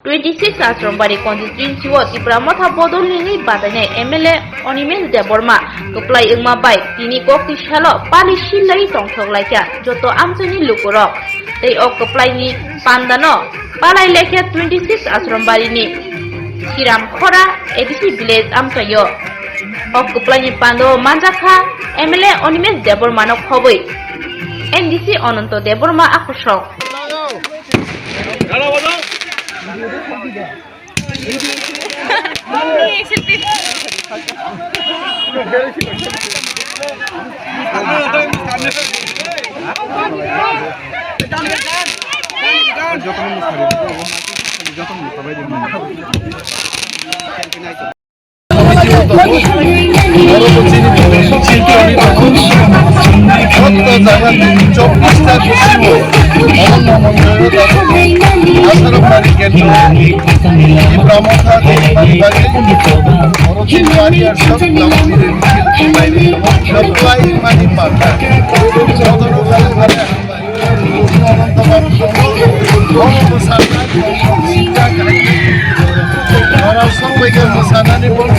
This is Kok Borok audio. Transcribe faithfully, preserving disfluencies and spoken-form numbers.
twenty six Ashram Bari constituency o Tipra Motha bodolni badainai M L A Animesh Debbarma kwplai wngma bai tini kokti salo pali silai tongthok laikha joto amchaini lukurok. Tei o kwplaini pandano palai laikha twenty six Ashram Barini Siram Khora A D C village amchaio. O kwplaini pandao manjakha M L A Animesh Debbarmano khobwi N D C Ananto Debbarma akhosong. চব্বিশটা খুশিও অনন্য মন্দিরে আসারম বাড়ি কেন্দ্র ত্রিপুরা মথা দেশবাড়ি বাড়ি বড়দিন বাড়ি আর সব গ্রামীণ সবাই মানি পাতা সদর ঘরে ঘরে অনন্ত বাবু সহ বড় প্রসাদ Ora song bai khe mwsanani bol